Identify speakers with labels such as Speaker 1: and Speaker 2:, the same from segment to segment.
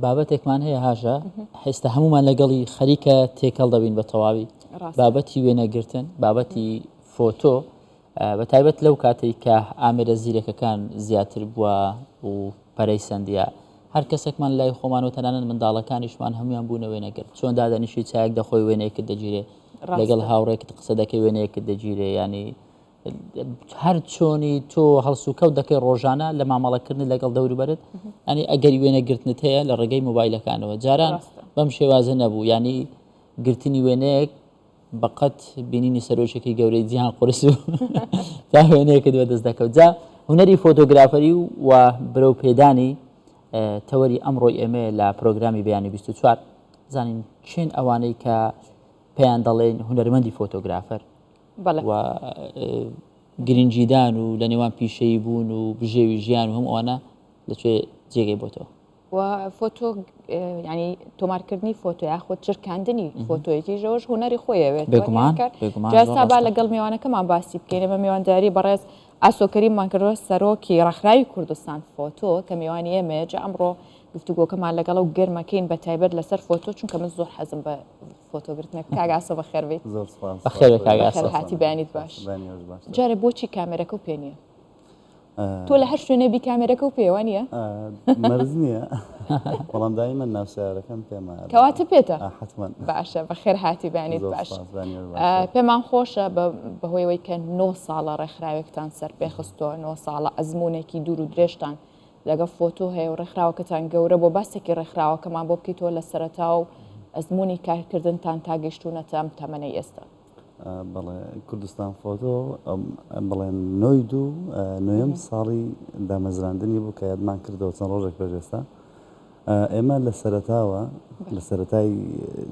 Speaker 1: بابەتێکمان هەیە هاژە هێستا هەمومان لەگەڵی خەریکە تێکەڵ دەبین بە تەواوی بابەتی وێنەگرتن بابەتی فۆتۆ بە تایبەت لەو کاتێک کە ئامێرە زیرەکەکان زیاتر بووە و پەرەی سندە هەر کەسێکمان لای خۆمان و تەنانەت منداڵەکانیشمان هەمویان بوونە وێنەگر چۆن دادەنیشی چایەک دەخۆی وێنەیەکت دەگیرێ لەگەڵ هاوڕێکت قسە دەکەی وێنەیەکت دەگیرێ ینی هەر چۆنی تۆ هەڵسوکەوت دەکەی ڕۆژانە لە مامەڵەکردن لەگەڵ دەوروبەرت ئەنی ئەگەری وێنەگرتنت هەیە لە ڕێگەی مۆبایلەکانەوە جاران بەم شێوازە نەبوو ینی گرتنی وێنەیەک بەقەت بینینی سەرۆکێکی گەورەی جیهان قرس و تا وێنەیەکت بەدەست دەکەوت جا هونەری فۆتۆگرافەری و برەو پێدانی تەوەری ئەمڕۆی ئێمەیە لە پرۆگرامی بەیانی 24 زانین چێن ئەوانەی کە پێیان دەڵێن هونەرمەندی فۆتۆگرافەر و گرنگیدان و لە نێوان پیشەیی بوون و بژێوی ژیان و هەموو ئەوانە لەکوێ جێگەی بۆتەوە؟
Speaker 2: و فۆتۆ ینی تۆمارکردنی فۆتۆ یاخود چرکاندنی فۆتۆیەکی ژەوەش هوەری خۆیەوێت
Speaker 1: بێگومان
Speaker 2: با لەگەڵ میوانەکەمان باسی بکەین بە میوانداری بەڕێز ئاسۆکەریممان کردووە سەرۆکی ڕێکخراوی کوردستان فۆتۆ کە میوانی ئێمەیە جا ئەمڕۆ گفتوگۆکەمان لەگەڵ و گەرمەکەین بە تایبەت لەسەر فۆتۆ چونکە من زۆر حەزم بە فۆتۆگرتنە کاک ئاسۆ بەخێربێیت.
Speaker 3: زۆر سوپاس.
Speaker 1: بەخێربێی کاک ئاسۆ.
Speaker 2: بەخێر هاتی بەیانیت باش. جارێ بۆچی کامێرەکە و پێ نییە؟ تۆ لە هەر شوێنێ بی کامێرەکە و پێوە نییە؟
Speaker 3: مەرج نییە بەڵام دایمەن ناو سیارەکەم پێمە.
Speaker 2: کەواتە پێتە؟
Speaker 3: حەتمەن.
Speaker 2: باشە بەخێر هاتی بەیانیت باش. پێمان خۆشە بەهۆیەوەی کە نۆ ساڵە ڕێکخراوێکتان سەرپێ خستووە نۆ ساڵە ئەزموونێکی دوور و درێژتان لەگەڵ فۆتۆ هەیە و ڕێکخراوەکەتان گەورە بۆ باسێکی ڕێکخراوەکەمان بۆ بکەیتەوە لە سەرەتا و ئەزموونی کارکردنتان تا گەیشتوونەتە ئەم تەمەنەی ئێستا.
Speaker 3: بەڵێ کوردستان فۆتۆ بڵێن نۆی دوو نۆیەم ساڵی دامەزراندنی بوو کە یادمان کردەوە چەند ڕۆژێک پێش ئێستا ئێمە لە سەرەتاوە لە سەرەتای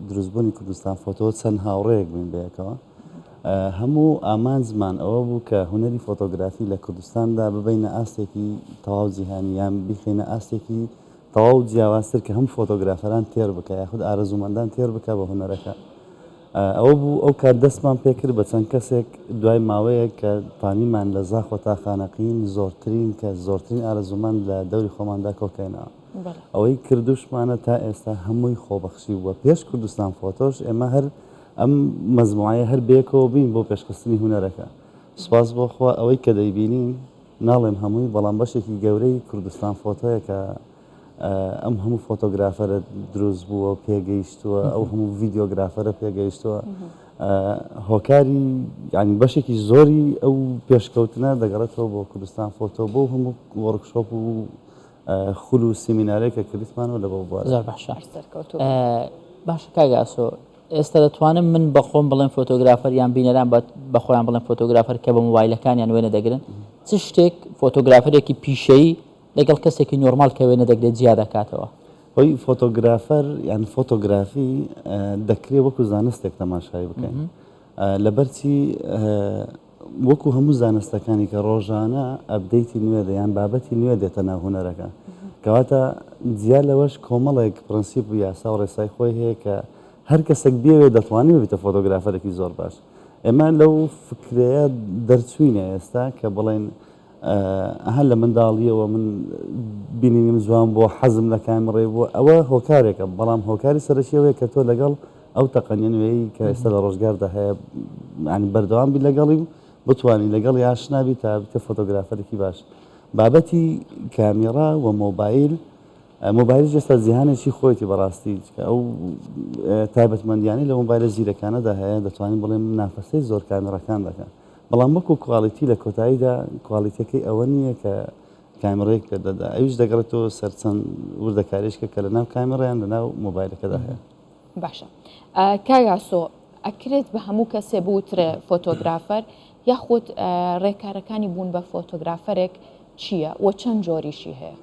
Speaker 3: دروستبوونی کوردستان فۆتۆ چەند هاوڕێیەک بووین بەیەکەوە هەموو ئامانجمان ئەوە بوو کە هونەری فۆتۆگرافی لە کوردستاندا ببەینە ئاستێکی تەواو جیهانی یان بیخەینە ئاستێکی تەواو جیاوازتر کە هەم فۆتۆگرافەران تێر بکە یاخود ئارەزوومەندان تێر بکە بە هونەرەکە. ئەوە بوو ئەو کات دەستمان پێکرد بە چەند کەسێک دوای ماوەیەک کە توانیمان لە زاخۆ تا خانەقین زۆرترین کەس زۆرترین ئارەزوومەند لە دەوری خۆماندا کۆکەینەوە. ئەوەی کردوشمانە تا ئێستا هەمووی خۆبەخشی بووە. پێش کوردستان فۆتۆش ئێمە هەر ئەم مەجموعەیە هەر بەیەکەوە بووین بۆ پێشخستنی هونەرەکە. سوپاس بۆ خوا ئەوەی کە دەیبینین ناڵێم هەمووی بەڵام بەشێکی گەورەی کوردستان فۆتۆیە کە ئەم هەموو فۆتۆگرافەرە دروست بووە پێگەیشتووە ئەو هەموو ڤیدیۆگرافەرە پێگەیشتووە هۆکاری ینی بەشێکی زۆری ئەو پێشکەوتنە دەگەڕێتەوە بۆ کوردستان فۆتۆ بۆ هەموو وۆرکشۆپ و خول و سیمینارێک کە کردیتمانەوە لە بۆ بوارە.
Speaker 1: زۆر باشە باشە کاک ئاسۆ ئێستا دەتوانم من بە خۆم بڵێم فۆتۆگرافەر یان بینەران بە خۆیان بڵێن فۆتۆگرافەر کە بە مۆبایلەکانیان وێنە دەگرن چ شتێک فۆتۆگرافەرێکی پیشەیی لەگەڵ کەسێکی نۆرمال کە وێنە دەگرێت جیا دەکاتەوە؟
Speaker 3: هۆی فۆتۆگرافەر یان فۆتۆگرافی دەکرێ وەکو زانستێک تەماشای بکەین لەبەرچی وەکو هەموو زانستەکانی کە ڕۆژانە update ی نوێ دێ یان بابەتی نوێ دێتە ناو هونەرەکە کەواتە جیا لەوەش کۆمەڵێک پرەنسیپ و یاسا و ڕێسای خۆی هەیە کە هەر کەسێک بیەوێت دەتوانێت ببیتە فۆتۆگرافەرێکی زۆر باش ئێمە لەو فکرەیە دەرچوینە ئێستا کە بڵێن ئەها لە منداڵیەوە من بینینیم جوان بووە حەزم لە کامڕێ بووە ئەوە هۆکارێکە بەڵام هۆکاری سەرەکی ئەوەیە کە تۆ لەگەڵ ئەو تەقەنیە نوێی کە ئێستا لە ڕۆژگاردا هەیە ینی بەردەوام بی لەگەڵی و بتوانی لەگەڵی ئاشنا بی تا بتە فۆتۆگرافەرێکی باش بابەتی کامیڕا و مۆبایل مۆبایلیش ئێستا جیهانێکی خۆیەتی بەڕاستی چکە ئەو تایبەتمەندیانەی لە مۆبایلە زیرەکانەدا هەیە دەتوانین بڵێم منافەسەی زۆر کامیڕەکان دەکەن بەڵام وەکو quality لە کۆتاییدا quality ەکەی ئەوە نییە کە کامێڕەیەک پێت دەدا ئەویش دەگەڕێتەوە سەر چەند وردەکاریشکە کە لەناو کامێڕە یان لەناو مۆبایلەکەدا هەیە.
Speaker 2: باشە کاک ئاسۆ ئەکرێت بە هەموو کەسێ بوترێ فۆتۆگرافەر یاخود ڕێکارەکانی بوون بە فۆتۆگرافەرێک چییە و چەند جۆریشی هەیە؟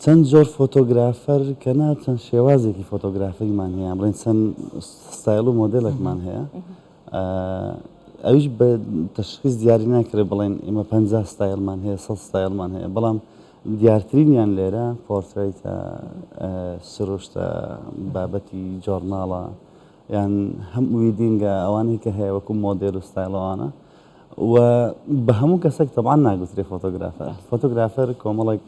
Speaker 3: چەند جۆر فۆتۆگرافەر کە نا چەند شێوازێکی فۆتۆگرافیمان هەیە بڵێن چەند ستایل و مۆدێلێکمان هەیە ئەویش بە تەشخیص دیاری ناکرێت بڵێن ئێمە پ ستایلمان هەیە سە ستایلمان هەیە بەڵام دیارترینیان لێرە پۆرترەیتە سروشتە بابەتی journal ە یان هەم wedding ە ئەوانەی کە هەیە وەکو مۆدێل و ستایلەوانە. و بە هەموو کەسێک تەبعەن ناگوترێ فۆتۆگرافەر. فۆتۆگرافەر کۆمەڵێک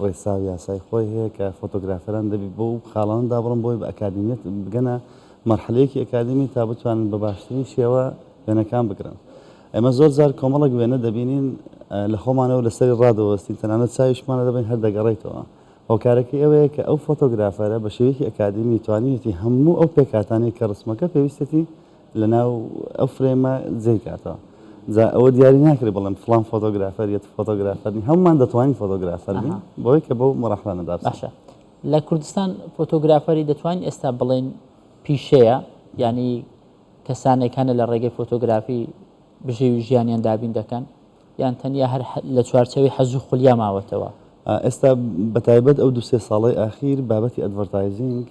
Speaker 3: ڕێسا و یاسای خۆی هەیە کە فۆتۆگرافەران دەبی بەو خاڵانەدا بڕۆن بۆی بە ئەکادیمیەت بگەنە مەرحەلەیەکی ئەکادیمی تا بتوانن بە باشترین شێوە وێنەکان بگرن. ئێمە زۆر جار کۆمەڵێک وێنە دەبینین لە خۆمانەوە لەسەری ڕادەوەستین تەنانەت چاویشمانە دەبەین هەر دەگەڕێیتەوە. هۆکارەکەی ئەوەیە کە ئەو فۆتۆگرافەرە بە شێوەیەکی ئەکادیمی توانیویەتی هەموو ئەو پێکهاتانەی کە ڕسمەکە پێویستیەتی لەناو ئەو frame ە جێی کاتەوە. جا ئەوە دیاری ناکرێت بڵێم فڵان فۆتۆگرافەر یەت فۆتۆگرافەر نی، هەموومان دەتوانین فۆتۆگرافەر بین بەوەی کە بەو مەرحەلانەدا بچین.
Speaker 1: باشە لە کوردستان فۆتۆگرافەری دەتوانین ئێستا بڵێین پیشەیە؟ یانی کەسانێک هەنە لە ڕێگەی فۆتۆگرافی بژێوی ژیانیان دابین دەکەن؟ یان تەنیا هەر لە چوارچێوەی حەز و خولیا ماوەتەوە؟
Speaker 3: ئێستا بەتایبەت ئەو دوو سێ ساڵەی ئاخیر بابەتی advertising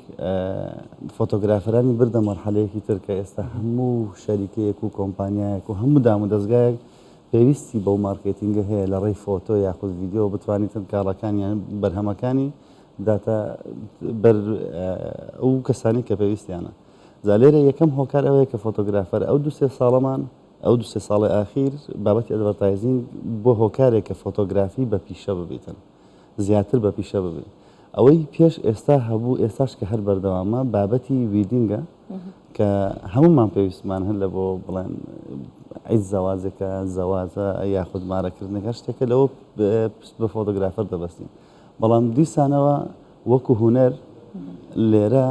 Speaker 3: فۆتۆگرافەرانی بردە مەرحەلەیەکی تر کە ئێستا هەموو شەریکەیەک و کۆمپانیایەک و هەموو دامودەزگایەک پێویستی بەو مارکێتینگە هەیە لە ڕێی فۆتۆ یاخود ڤیدیۆ بتوانیتن کاڵاکان یان بەرهەمەکانی داتە بەر ئەو کەسانی کە پێویستیانە. جا لێرە یەکەم هۆکار ئەوەیە کە فۆتۆگرافەر ئەو دوو سێ ساڵەمان ئەو دوو سێ ساڵەی ئاخیر بابەتی advertising بۆ هۆکارێک کە فۆتۆگرافی بە پیشە ببیتن زیاتر بە پیشە ببی ئەوەی پێش ئێستا هەبوو ئێستاش کە هەر بەردەوامە بابەتی wedding ە کە هەمومان پێویستمان هەن لە بۆ بڵێن عید زەواجێکە زەواجە یاخود مارەکردنەکە شتێکە لەوە پشت بە فۆتۆگرافەر دەبەستین بەڵام دیسانەوە وەکو هونەر لێرە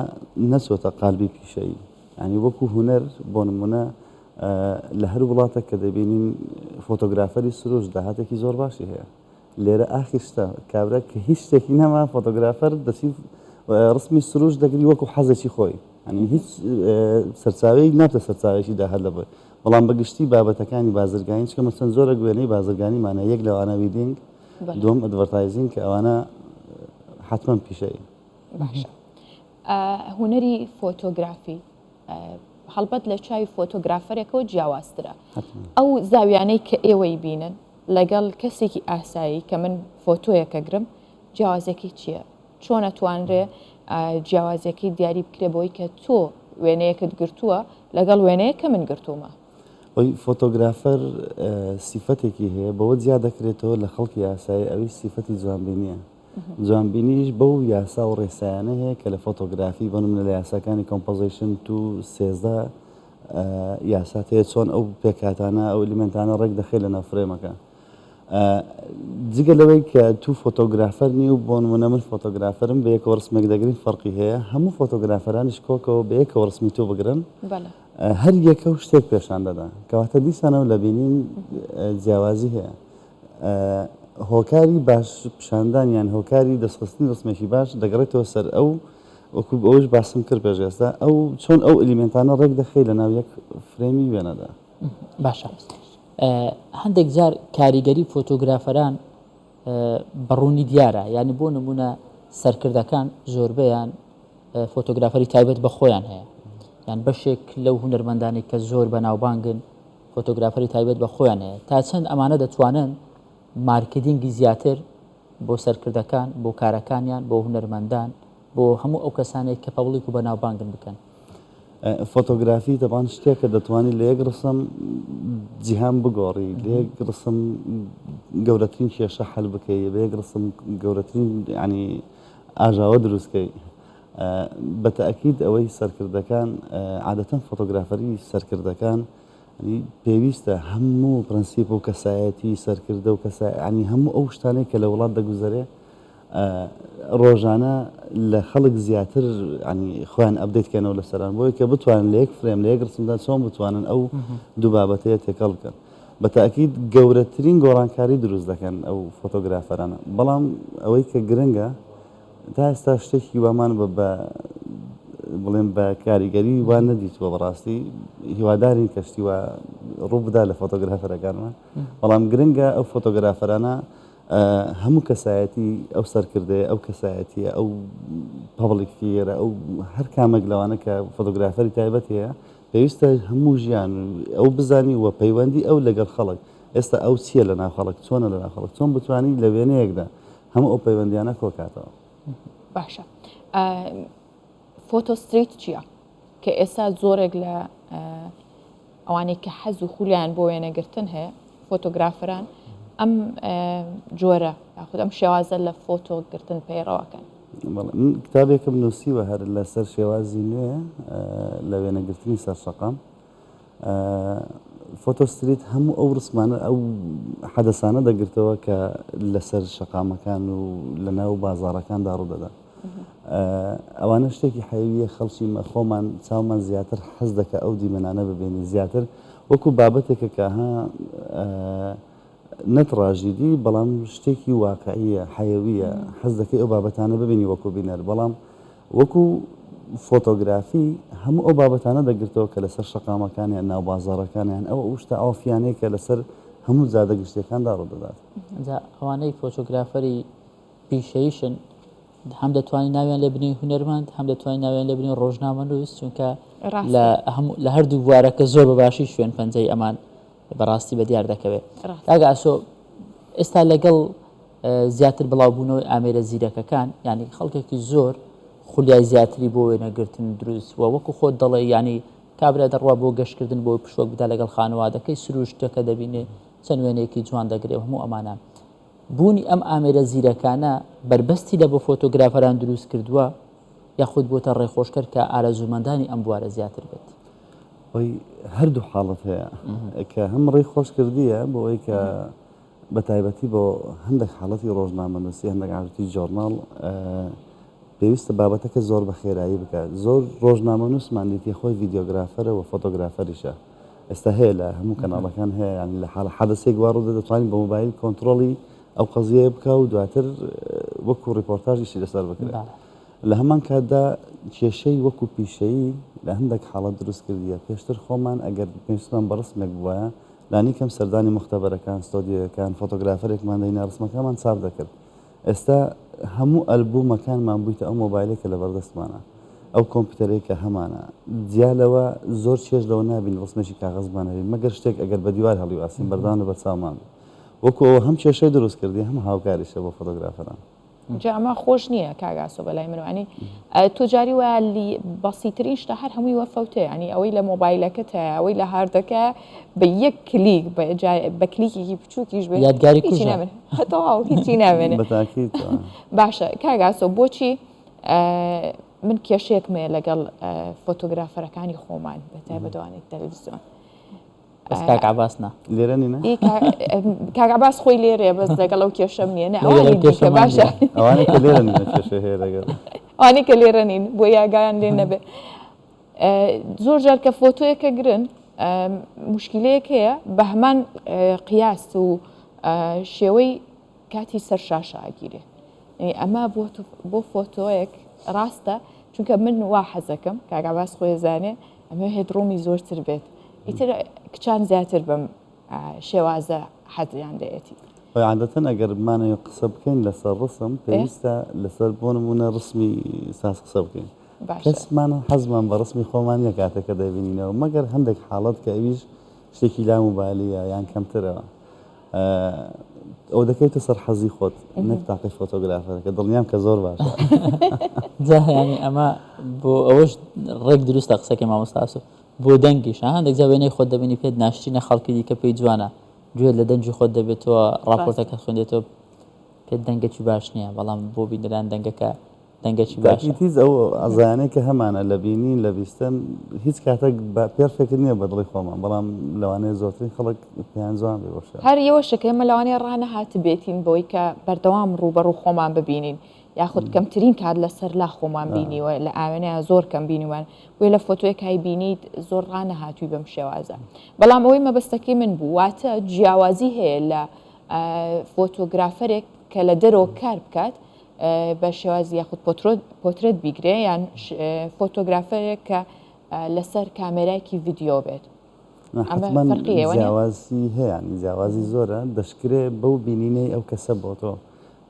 Speaker 3: نەچۆتە قالبی پیشەیی یانی وەکو هونەر بۆ نمونە لە هەر وڵاتێک کە دەبینین فۆتۆگرافەری سروشت داهاتێکی زۆر باشی هەیە لێرە ئاخیر شتە کابرا کە هیچ شتێکی نەما فۆتۆگرافەر دەچی ڕسمی سروشت دەگری وەکو حەزێکی خۆی یعنی هیچ سەرچاوەیەک نابتە سەرچاوێکی داهات لە بۆی بەڵام بەگشتی بابەتەکانی بازرگانی چکە مەسەن زۆرە وێنەی بازرگانیمانە یەک لەوانە wedding دووەم advertising کە ئەوانە حتمما پیشەیی.
Speaker 2: باشە هونەری فۆتۆگرافی هەڵبەت لە چاوی فۆتۆگرافەرێکەوە جیاوازترە ئەو زاویانەی کە ئێوەی بینن لەگەڵ کەسێکی ئاسایی کە من فۆتۆیەکەگرم جیاوازەکەی چییە؟ چۆن ئەتوانرێ جیاوازیەکەی دیاری بکرێ بەوەی کە تۆ وێنەیەکت گرتووە لەگەڵ وێنەیەک کە من گرتوومە؟
Speaker 3: ئەوی فۆتۆگرافەر سیفەتێکی هەیە بەوە جیا دەکرێتەوە لە خەڵکی ئاسایی ئەویش سیفەتی جوانبینیە جوانبینیش بەو یاسا و ڕێسایانە هەیە کە لە فۆتۆگرافی بۆ نمونە لە یاساکانی composition تو 13 یاسات هەیە چۆن ئەو پێکهاتانە ئەو element انە ڕێک دەخەی لە ناو frame ەکە جگە لەوەی کە تو فۆتۆگرافەر نی و بۆ نمونە من فۆتۆگرافەرم بە یەکەوە ڕسمێک دەگرین فەرقی هەیە هەموو فۆتۆگرافەرانیش کۆکەوە بە یەکەوە ڕسمی تۆ بگرن هەر یەکە و شتێک پێشان دەدا کەواتە دیسانەوە لە بینین جیاوازی هەیە هۆکاری باش پیشاندان یان هۆکاری دەستخستنی ڕسمێکی باش دەگەڕێتەوە سەر ئەو وەکو ئەوش باسم کرد پێش ئێستا ئەو چۆن ئەو element انە ڕێک دەخەی لە ناو یەک frame ی وێنەدا.
Speaker 1: باشە هەندێک جار کاریگەری فۆتۆگرافەران بەڕوونی دیارە یعنی بۆ نمونە سەرکردەکان زۆربەیان فۆتۆگرافەری تایبەت بە خۆیان هەیە یان بەشێک لەو هونەرمەندانی کە زۆر بەناوبانگن فۆتۆگرافەری تایبەت بە خۆیان هەیە تا چەند ئەمانە دەتوانن مارکتینگی زیاتر بۆ سەرکردەکان بۆ کارەکانیان بۆ هونەرمەندان بۆ هەموو ئەو کەسانێک کە public و بەناوبانگن بکەن.
Speaker 3: فۆتۆگرافی تەبان شتێکە دەتوانیت لە یەک ڕسم جیهان بگۆڕی لە یەک ڕسم گەورەترین کێشە حەل بکەی بە یەک ڕسم گەورەترین ینی ئاژاوە دروستکەی بە تەئکید ئەوەی سەرکردەکان عادەتەن فۆتۆگرافەری سەرکردەکان پێویستە هەموو پرەنسیپ و کەسایەتی سەرکردە و کەسانی هەموو ئەو شتانەی کە لە وڵات دەگوزەرێ ڕۆژانە لە خەڵک زیاتر ینی خۆیان update کەنەوە لەسەران بۆی کە بتوانن لە یەک frame لە یەک ڕسمدا چۆن بتوانن ئەو دوو بابەتەیە تێکەڵ بکەن بە تاکید گەورەترین گۆڕانکاری دروست دەکەن ئەو فۆتۆگرافەرانە بەڵام ئەوەی کە گرنگە تا ئێستا شتێکی وامان بە بە بڵێم بە کاریگەری وا نەدیتووە بەڕاستی هیوادارین کە شتی وا ڕوو بدا لە فۆتۆگرافەرەکانمان بەڵام گرنگە ئەو فۆتۆگرافەرانە هەموو کەسایەتی ئەو سەرکردەیە ئەو کەسایەتیە ئەو public figure ە ئەو هەر کامێک لەوانە کە فۆتۆگرافەری تایبەت هەیە پێویستە هەموو ژیان ئەو بزانی و پەیوەندی ئەو لەگەڵ خەڵک ئێستا ئەو چییە لە ناو خەڵک چۆنە لە ناو خەڵک چۆن بتوانی لە وێنەیەکدا هەموو ئەو پەیوەندیانە کۆکاتەوە.
Speaker 2: باشە فۆتۆ street چییە؟ کە ئێستا زۆرێک لە. ئەوانەی کە حەز و خولیان بۆ وێنەگرتن هەیە فۆتۆگرافەران ئەم جۆرە یاخود ئەم شێوازە لە فۆتۆ گرتن پەیڕەوەکەن.
Speaker 3: بەڵێ من کتابێکم نووسیوە هەر لەسەر شێوازی نوێ لە وێنەگرتنی سەر شەقام. فۆتۆ street هەموو ئەو ڕسمانە ئەو حەدەسانە دەگرتەوە کە لەسەر شەقامەکان و لە ناو بازاڕەکاندا ڕوودەدەن. ئەوانە شتێکی حەیویە خەڵکی خۆمان چاومان زیاتر حەز دەکە ئەو دیمەنانە ببینی زیاتر وەکو بابەتێکە کە ها نە تڕاژیدی بەڵام شتێکی واقعیە حەیەویە حەز دەکەی ئەو بابەتانە ببینی وەکو بینەر بەڵام وەکو فۆتۆگرافی هەموو ئەو بابەتانە دەگرتەوە کە لەسەر شەقامەکان یان ناو بازاڕەکان یان ئەو ئەو شتە عۆفیانەی کە لەسەر هەموو جادە گشتیەکاندا ڕوودەدات.
Speaker 1: جا ئەوانەی فۆتۆگرافەری پیشەییشن هەم دەتوانین ناویان لێ بنێین هونەرمەند هەم دەتوانین ناویان لێ بنێین ڕۆژنامەنووس چونکە لە هەموو لە هەردوو بوارەکە زۆر بە باشی شوێن پەنجەی ئەمان بەڕاستی بە دیار دەکەوێت کاک ئاسۆ ئێستا لەگەڵ زیاتر بڵاوبوونەوەی ئامێرە زیرەکەکان یعنی خەڵکێکی زۆر خولیای زیاتری بۆ وێنەگرتن دروست وە وەکو خۆت دەڵێ ینی کابرا دەڕوا بۆ گەشتکردن بۆ پشوەک بدا لەگەڵ خانەوادەکەی سروشتەکە دەبینێ چەند وێنەیەکی جوان دەگرێ و هەموو ئەمانە بوونی ئەم ئامێرە زیرەکانە بەربەستی لە بۆ فۆتۆگرافەران دروست کردووە یاخود بۆتە ڕێخۆشکەر کە ئارەزوومەندانی ئەم بوارە زیاتر بێت؟
Speaker 3: خۆی هەردوو حاڵەت هەیە کە هەم ڕێی خۆش کردیە بۆ ئەوەی کە بە تایبەتی بۆ هەندێک حاڵەتی ڕۆژنامەنووسی هەندێک حاڵەتی جۆرناڵ پێویستە بابەتەکە زۆر بە خێرایی بکات زۆر ڕۆژنامەنووسمان دیتی خۆی ڤیدیۆگرافەرە و فۆتۆگرافەریشە ئێستا هەیە لە هەموو کەناڵەکان هەیە یانی لە حاڵە حەدەسێک وا ڕوودە دەتوانین بە مۆبایل کۆنتڕۆڵی ئەو قەزیەیە بکا و دواتر وەکو ڕیپۆرتاژ ئیشی لەسەر بکرێت لە هەمان کاتدا کێشەی وەکو پیشەیی لە هەندێک حاڵەت دروست کردیە پێشتر خۆمان ئەگەر پێویستمان بە ڕسمێک بوایە لانی کەم سەردانی موختەبەرەکان ستۆدیۆیەکان فۆتۆگرافەرێکمان دەینا ڕسمەکانمان چاپ دەکرد ئێستا هەموو ئەلبومەکانمان بوویتە ئەو مۆبایلەی کە لەبەردەستمانە، ئەو کۆمپیوتەرەی کە هەمانە، جیا لەوە زۆر چێژ لەوە نابینین ڕسمێکی کاغەزمان هەبێت، مەگەر شتێک ئەگەر بە دیوار هەڵیواسین بەردەوام لەبەرچاومان بێت. وەکو ئەوە هەم کێشەی دروست کردیە هەم هاوکاریشە بۆ فۆتۆگرافەران.
Speaker 2: جا ئەمە خۆش نییە کاک ئاسۆ بەلای منەوە ینی تۆ جاری وایە بەسیترین شتە هەر هەمووی وەفەوتێ ینی ئەوەی لە مۆبایلەکەت هەیە ئەوەی لە هاردەکە بە یەک کلیک بە کلیکێکی بچووکیش بێت
Speaker 1: یادگاری کوژە
Speaker 2: تەواو هیچی نامێنێ باشە کاک ئاسۆ بۆچی من کێشەیەکم هەیە لەگەڵ فۆتۆگرافەرەکانی خۆمان بە تایبەتوانێت تەلەڤیزیۆن
Speaker 1: بەس کاک عەباس نا
Speaker 3: لێرە نینە
Speaker 2: کاک عەباس خۆی لێرەیە بەس لەگەڵ ئەو کێشەم نییە نە ئەوانی دیکە باشە
Speaker 3: ئەوانەی کە لێرە نینە کێشە هەیە لەگەڵ
Speaker 2: ئەوانەی کە لێرە نین بۆ یاگایان لێ نەبێ زۆر جار کە فۆتۆیەکە گرن مشکلەیەک هەیە بە هەمان قیاس و شێوەی کاتی سەر شاشە ئەگیرێ ئەمە بۆ فۆتۆیەک ڕاستە چونکە من وا حەزەکەم کاک عەباس خۆی زانێ ئەمە headroom ی زۆرتر بێت ئیتر کچان زیاتر بەم شێوازە حەزیان لێیەتی.
Speaker 3: خۆی عادەتەن ئەگەر بمانەوێت قسە بکەین لەسەر ڕسم پێویستە لەسەر بۆ نموونە ڕسمی ساز قسە بکەین کەسمان حەزمان بە ڕسمی خۆمان نیە کاتێک کە دەیبینینەوە مەگەر هەندێک حاڵەت کە ئەویش شتێکی لاموبالیە یان کەمترە ئەوە دەکەوێتە سەر حەزی خۆت نەک تاقی فۆتۆگرافەرەکە دڵنیام کە زۆر باشە.
Speaker 1: جا یانی ئەمە بۆ ئەوەش ڕێک دروستە قسەکەی مامۆستا ئاسۆ بۆ دەنگیش ها هەندێک جار وێنەی خۆت دەبینی پێت ناشرینە خەڵکی دیکە پێی جوانە گوێت لە دەنگی خۆت دەبێتەوە ڕاپۆرتەکە خوێندێتەوە پێت دەنگەکی باش نییە بەڵام بۆ بینەران دەنگەکە دەنگەکی باشە.
Speaker 3: تاکید هیچ ئەو ئەزایانەی کە هەمانە لە بینین لە بیستن هیچ کاتێک بە perfect نییە بە دڵی خۆمان بەڵام لەوانەیە زۆرترین خەڵک پێیان جوان بێ بەو شێوە.
Speaker 2: هەر ئەوەشە کە ئێمە لەوانەیە ڕانەهاتبێتین بەوەی کە بەردەوام ڕووبەڕوو خۆمان ببینین یاخود کەمترین کات لەسەر لا خۆمان بینیوە لە ئاوێنەیا زۆر کەم بینیومان بۆیە لە فۆتۆیەکای بینیت زۆر ڕانەهاتووی بەم شێوازە بەڵام ئەوەی مەبەستەکەی من بوو واتە جیاوازی هەیە لە فۆتۆگرافەرێک کە لە دەرەوە کار بکات بە شێوازی یاخود پۆترێت بیگرێ یان فۆتۆگرافەرێک کە لەسەر کامێرایکی ڤیدیۆ بێت
Speaker 3: جیاوازی هەیە جیاوازی زۆرە دەشکرێ بەو بینینەی ئەو کەسە بۆ تۆ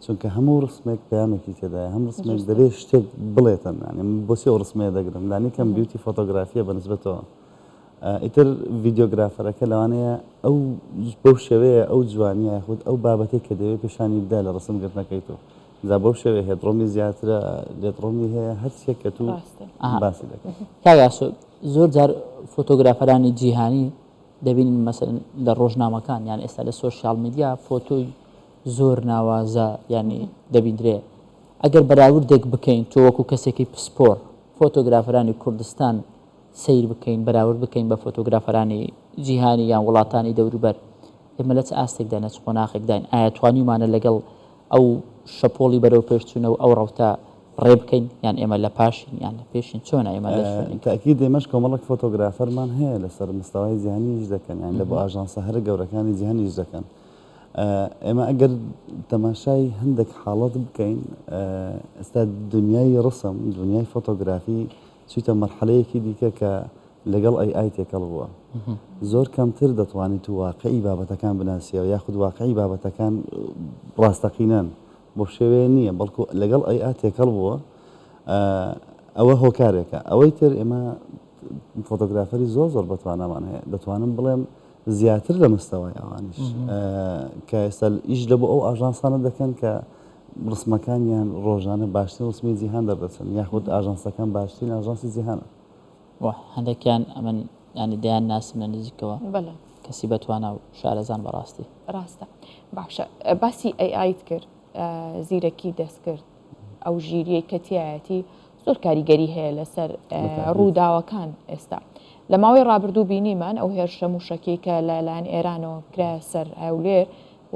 Speaker 3: چونکە هەموو ڕسمێک پەیامێکی تێدایە هەم ڕسمێک دەبێت شتێک بڵێتن یانی من بۆچی ئەو ڕسمەیە دەگرم لانی کەم beauty فۆتۆگرافیە بە نسبەتەوە ئیتر ڤیدیۆگرافەرەکە لەوانەیە ئەو بەو شێوەیە ئەو جوانیە یاخود ئەو بابەتەی کە دەیەوێت پێشانی بدا لە ڕسم گرتنەکەی تۆ جا بەو شێوەیە headroom ی زیاترە leadroom ی هەیە هەرچیەک کە تو باسی دەکەی.
Speaker 1: کاک ئاسۆ زۆر جار فۆتۆگرافەرانی جیهانی دەبینین مەسەلەن لە ڕۆژنامەکان یان ئێستا لە سۆشیال میدیا فۆتۆی زۆر ناوازە یانی دەبیندرێ ئەگەر بەراوردێک بکەین تۆ وەکو کەسێکی پسپۆر فۆتۆگرافەرانی کوردستان سەیر بکەین بەراورد بکەین بە فۆتۆگرافەرانی جیهانی یان وڵاتانی دەوروبەر ئێمە لە چ ئاستێکداین لە چ قۆناخێکداین ئایا توانیومانە لەگەڵ ئەو شەپۆڵی بەرەو پێشچوونە و ئەو ڕەوتە ڕێ بکەین یان ئێمە لە پاشین یان لە پێشین چۆنە ئێمە لە شوێنێک؟
Speaker 3: تەئکید ئێمەش کۆمەڵێک فۆتۆگرافەرمان هەیە لەسەر مستەوای جیهانی ئیش دەکەن یان لە بۆ ئاژانسە هەرە گەورەکانی جیهان ئیش دەکەن ئێمە ئەگەر تەماشای هەندێک حاڵەت بکەین ئێستا دنیای ڕسم دنیای فۆتۆگرافی چیتە مەرحەلەیەکی دیکە کە لەگەڵ ئەی ئای تێکەڵ بووە زۆر کەمتر دەتوانیت و واقعی بابەتەکان بناسیەوە یاخود واقعی بابەتەکان ڕاستەقینەن بۆ شێوەیە نییە بەڵکو لەگەڵ ئەی ئا تێکەڵ بووە ئەوە هۆکارێکە ئەوەی تر ئێمە فۆتۆگرافەری زۆر زۆر بەتوانامان هەیە دەتوانم بڵێم زیاتر لە مستەوای ئەوانیش کە ئێستا ئیش لە بۆ ئەو ئاژانسانە دەکەن کە ڕسمەکانیان ڕۆژانە باشترین ڕسمی جیهان دەردەچن یاخود ئاژانسەکان باشترین ئاژانسی جیهانە.
Speaker 1: وە هەندێکیان ئەمن یانی دەیان ناسم لە نزیکەوە
Speaker 2: بەڵێ.
Speaker 1: کەسی بەتوانا و شارەزان بەڕاستی.
Speaker 2: ڕاستە باشە باسی AI ت کرد زیرەکی دەستکرد ئەو ژیریەی کە تایەتی زۆر کاریگەری هەیە لەسەر ڕووداوەکان ئێستا لە ماوەی ڕابردوو بینیمان ئەو هێرشە موشەکی کە لەلایەن ئێرانەوە کرایە سەر هەولێر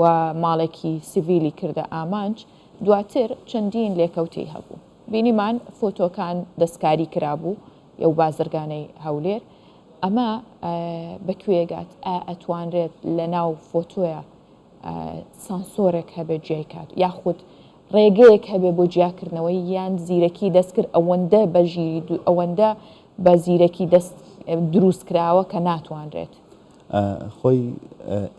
Speaker 2: و ماڵێکی سیڤیلی کردە ئامانج دواتر چەندین لێکەوتەی هەبوو بینیمان فۆتۆکان دەستکاری کرابوو یەو بازرگانەی هەولێر ئەمە بە کوێ گات ئا ئەتوانرێت لە ناو فۆتۆیە سانسۆرێک هەبێت جیای کات یاخود ڕێگەیەک هەبێ بۆ جیاکردنەوەی یان زیرەکی دەستکرد ئەوەندە بە ژیری ئەوەندە بە زیرەکی دەست دروست کراوە کە ناتوانرێت.
Speaker 3: خۆی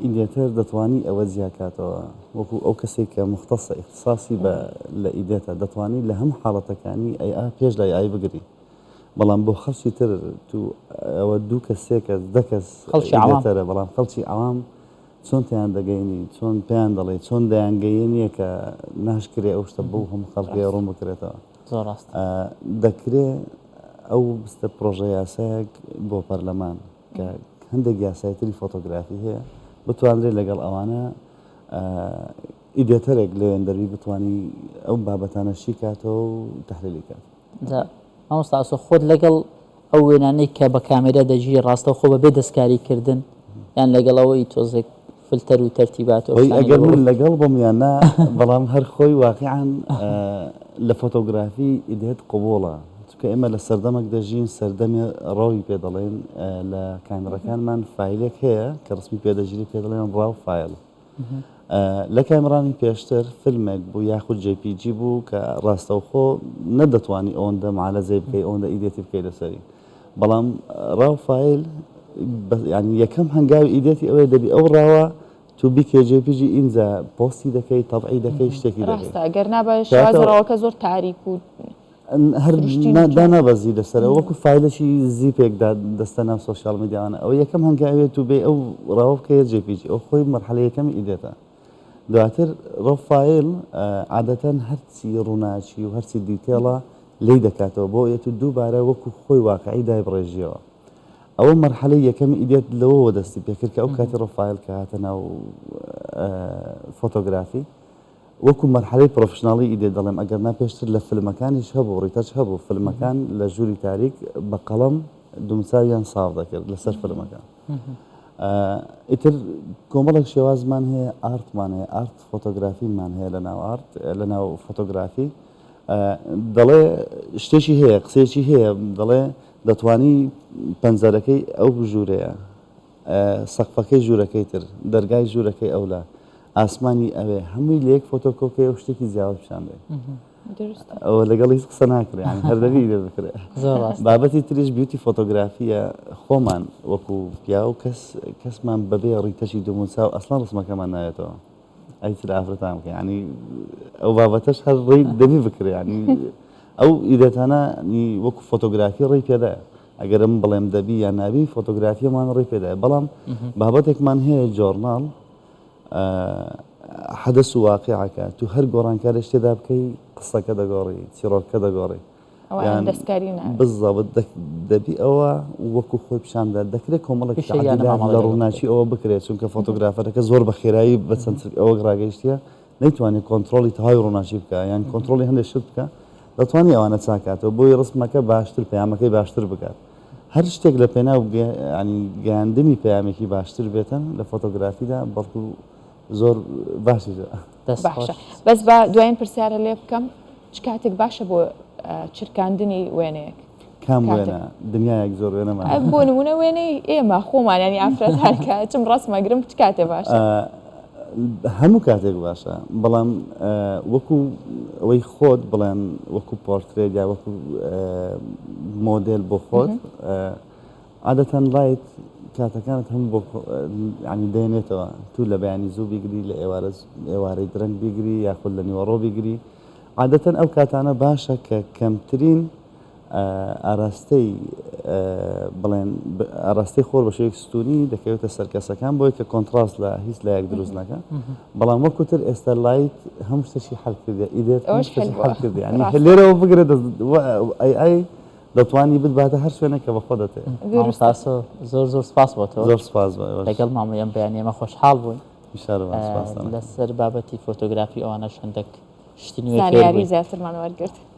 Speaker 3: editor دەتوانی ئەوە جیاکاتەوە وەکو ئەو کەسێک کە مختصە ئیختصاسی بە لە edit ە دەتوانی لە هەموو حاڵەتەکانی ئەی ئا پێش لە AI بگری بەڵام بۆ خەڵکی تر تو ئەوە دوو کەس سێ کەس دە کەس
Speaker 1: خەڵکی عەوام.
Speaker 3: editor ە بەڵام خەڵکی عەوام چۆن تێیان دەگەینی چۆن پێیان دەڵێی چۆن دەیانگەیەنیە کە ناشکرێ ئەو شتە بەو هەموو خەڵکەیە ڕوون بکرێتەوە
Speaker 1: زۆر ڕاستە.
Speaker 3: دەکرێ ئەو بستە پڕۆژە یاسایەک بۆ پەرلەمان کە هەندێک یاسای تری فۆتۆگرافی هەیە بتوانرێت لەگەڵ ئەوانە editor ێک لەوێن دەروی بتانی ئەو بابەتانە شی کاتەوە و تحلیلی کات.
Speaker 1: جا مامۆستا ئاسۆ خۆت لەگەڵ ئەو وێنانەی کە بە کامێرا دەگیری ڕاستەوخۆ بەبێ دەستکاری کردن یان لەگەڵ ئەوەی تۆزێک فلتەر و تەرتیبات و
Speaker 3: ئەو ئەگەر من لەگەڵ بم یان نا بەڵام هەر خۆی واقیعەن لە فۆتۆگرافی edit قبوڵە چونکە ئێمە لە سەردەمەک دەژین سەردەمی raw ی پێ دەڵێن لە کامێڕەکانمان فایلێک هەیە کە ڕسمی پێ دەگیری پێ دەڵێن raw file لە کامێڕانی پێشتر فیلمێک بوو یاخود JPG بوو کە ڕاستەوخۆ نەدەتوانی ئەوەندە معالەجەی بکەی ئەوەندە edit ی بکەی لەسەری بەڵام raw file ینی یەکەم هەنگاوی edit ی ئەوەیە دەبی ئەو raw ە تو بیکێ JPG ئینجا پۆستی دەکەی تەبعی دەکەی شتێکی دەکەی
Speaker 2: ڕاستە گەر نا بە شێوازی raw ەکە زۆر تاریک و
Speaker 3: هەر دانابەزی لەسەرەوە وەکو فایلێکی zip ێک دەستە ناو social media وانە ئەوە یەکەم هەنگاوێت و بێ ئەو raw ە بکەیە JPG ئەو خۆی مەرحەلە یەکەمی edit ە دواتر raw file عادەتەن هەرچی ڕووناکی و هەرچی detail ە لی دەکاتەوە بۆ یەت و دووبارە وەکو خۆی واقعی دایبڕێژیەوە ئەوە مەرحەلەی یەکەمی edit لەوەوە دەستی پێکرد کە ئەو کاتی raw file کە هاتە ناو فۆتۆگرافی وەکو مەرحەلەی پرۆفشناڵی edit دەڵێم ئەگەر نا پێشتر لە فلمەکانیش هەبوو retouch هەبوو فلمەکان لە ژووری تاریک بە قەڵەم دومچاویان ساف دەکرد لەسەر فلمەکان ئیتر کۆمەڵێک شێوازمان هەیە art مان هەیە art فۆتۆگرافیمان هەیە لە ناو art لە ناو فۆتۆگرافی دەڵێ شتێکی هەیە قسەیەکی هەیە دەڵێ دەتوانی پەنجەرەکەی ئەو ژوورەیە سەقفەکەی ژوورەکەی تر، دەرگای ژوورەکەی ئەولا، ئاسمانی ئەوێ، هەمووی لە یەک فۆتۆ کۆکەی و شتێکی جیاواز پیشان دەی. ئەوە لەگەڵ هیچ قسە ناکرێ یانی هەر دەبی ئیدە بکرێ. بابەتی تریش beauty فۆتۆگرافیە خۆمان وەکو پیاو کەس کەسمان بەبێ retouch ی دەموچاو ئەسڵەن ڕسمەکەمان نایەتەوە. ئەی چ لە ئافرەتان بکە یانی ئەو بابەتەش هەر ڕێی دەبی بکرێ یانی ئەو edit انە وەکو فۆتۆگرافی ڕێی پێدایە ئەگەر من بڵێم دەبی یان نابی فۆتۆگرافیەمان ڕێی پێدایە بەڵام بابەتێکمان هەیە journal حەدەس و واقعەکە تو هەر گۆڕانکارێک تێدا بکەی قسەکە دەگۆڕی چیڕۆکەکە دەگۆڕی.
Speaker 2: ئەوە دەستکاری ناوێت.
Speaker 3: بالضبط دەبی ئەوە وەکو خۆی پیشان بدات دەکرێت کۆمەڵێک
Speaker 1: پیشەییانە
Speaker 3: تعدیلات
Speaker 1: مامەڵە
Speaker 3: لە
Speaker 1: لەگەڵ
Speaker 3: ڕووناکی ئەوە بکرێت چونکە فۆتۆگرافەرەکە زۆر بە خێرایی بە چەند ئەوە ڕاگەیشتیە نەیتوانێت کۆنترۆڵی تەواوی ڕووناکی بکە یان کۆنترۆڵی هەندێک شت بکە دەتوانانی ئەوانە چاکاتەوە بۆی ڕسمەکە باشتر پەیامەکەی باشتر بکات هەر شتێک لە پێناو ینی گەیاندنی پەیامێکی باشتر بێتن لە فۆتۆگرافیدا بەڵکو زۆر باشیشە.
Speaker 1: دەست
Speaker 2: باشە
Speaker 1: خۆش.
Speaker 2: بەس با دوایین پرسیارە لێ بکەم چ کاتێک باشە بۆ چرکاندنی وێنەیەک؟
Speaker 3: کام
Speaker 2: کاتێک
Speaker 3: وێنە؟ دنیایەک زۆر وێنەمان هەیە.
Speaker 2: بۆ نمونە وێنەی ئێمە خۆمان ینی ئافرەتان کە چم ڕەسمەگرم چ کاتێ باشە؟
Speaker 3: هەموو کاتێک باشە بەڵام وەکو ئەوەی خۆت بڵێن وەکو پۆرترێت یا وەکو مۆدێل بۆ خۆت عادەتەن light کاتەکانت هەموو بۆ یانی دەێنێتەوە تو لە بەیانی زوو بیگری لە ئێوارە ئێوارەی درەنگ بیگری یاخود لە نیوەڕۆ بیگری عادەتەن ئەو کاتانە باشە کە کەمترین ئاراستەی بڵێن ئاراستەی خۆر بە شێوەیەکی ستونی دەکەوێتە سەر کەسەکان بۆی کە contrast لە هیچ لایەک دروست نەکە بەڵام وەکو تر ئێستا light هەموو شتێکی حل کردێ edit
Speaker 2: ئەوەش حل بووە.
Speaker 3: حل کردێ یعنی
Speaker 2: ڕاستە.
Speaker 3: لێرەوە بگرە دەست ئەی ئای دەتوانی بتباتە هەر شوێنێک کە بە خۆ دەتێ.
Speaker 2: دروستە.
Speaker 1: مامۆستا ئاسۆ زۆر زۆر سپاس بۆ تۆ.
Speaker 3: زۆر سپاس بۆ ئێوەش.
Speaker 1: لەگەڵ مامۆی ئەم بەیانییە ئێمە خۆشحاڵ بووین.
Speaker 3: ئیشارەمان سپاستان ئەکەم.
Speaker 1: لەسەر بابەتی فۆتۆگرافی ئەوانەش هەندێک شتی نوێ فێر
Speaker 2: زانیاری
Speaker 1: بووین.
Speaker 2: زیاترمان وەرگرت.